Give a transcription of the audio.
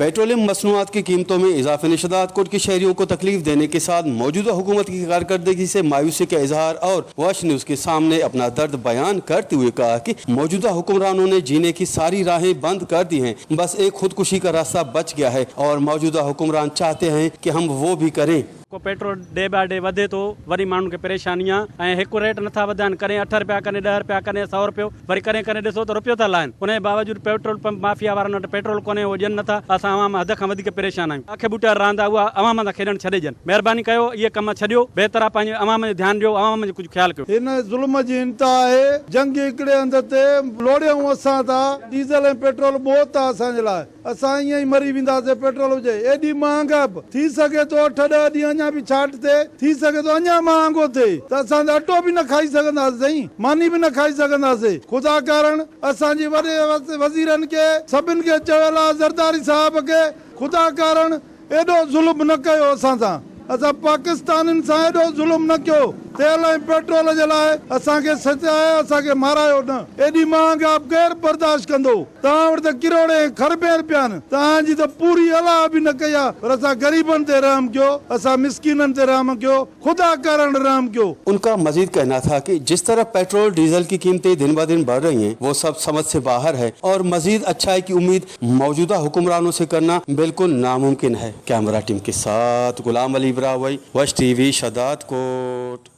Petroleum मसनूआत की कीमतों में इजाफे ने शहदादकोट के शहरियों को तकलीफ देने के साथ मौजूदा हुकूमत की कारकर्दगी से मायूसी का इजहार और वश न्यूज़ के सामने अपना दर्द बयान करते हुए कहा कि मौजूदा हुक्मरानों ने जीने की सारी राहें बंद कर दी हैं, बस एक खुदकुशी का रास्ता बच गया है और मौजूदा हुक्मरान चाहते हैं कि हम वो भी करें। को पेट्रोल डे बाय डे वधे थो, वरी माण्हुनि खे परेशानी आहे ऐं हिकु रेट नथा वधाइनि, कॾहिं 8 रुपया, कॾहिं 10 रुपया, कॾहिं 100 रुपयो, वरी कॾहिं कॾहिं ॾिसो त रुपयो था लाहिनि। उन जे बावजूद पेट्रोल पंप माफिया वारनि वटि पेट्रोल कोन्हे, उहो ॾियनि नथा। असां अवाम हद खां वधीक परेशान आहियूं। अख ॿुटिया रहंदा, उहा अवाम सां खेॾणु छॾे ॾियनि। महिरबानी कयो, इहे कम छॾियो, बहितर आहे पंहिंजे अवाम जो ध्यानु ॾियो, अवाम जो कुझु ख़्यालु कयो। हिन ज़ुल्म जी इंतिहा आहे, जंग हिकिड़े हंधि ते लोड़ियूं असां था, डीज़ल ऐं पेट्रोल मौत आहे असांजे लाइ, असां ईअं ई मरी वेंदासीं। पेट्रोल हुजे एॾी महांगाई, थी सघे थो 8-10 ॾींहं अञा बि छाट थिए, थी सघे थो अञा महांगो थिए त असां त अटो बि न खाई सघंदासीं साईं, मानी बि न खाई सघंदासीं। ख़ुदा कारण असांजी वॾे वज़ीरनि खे सभिनि खे चयल आहे, ज़रदारी साहब खे, ख़ुदा कारण एॾो ज़ुल्म न कयो असां सां, असां पाकिस्तानियुनि सां एॾो ज़ुल्म न कयो। तेल ऐं पेट्रोल जे लाइ असांखे सचाए, असांखे मारायो न। एॾी महांगाई केरु बर्दाश्त कंदो? तव्हां वटि त किरोड़े ख़रबे रुपया आहिनि, तव्हांजी त पूरी अलाह बि न कई आहे, पर असां ग़रीबनि ते रहम कयो, असां मिसकीननि ते रहम कयो, ख़ुदा कारण रहम कयो। उनका मजीद कहना था कि जिस तरह पेट्रोल डीजल की कीमतें दिन ब दिन बढ़ रही हैं, वो सब समझ से बाहर है और मजीद अच्छाई की उम्मीद मौजूदा हुक्मरानों से करना बिल्कुल नामुमकिन है। कैमरा टीम के साथ गुलाम अली ब्रावई, वश टीवी, शहदादकोट।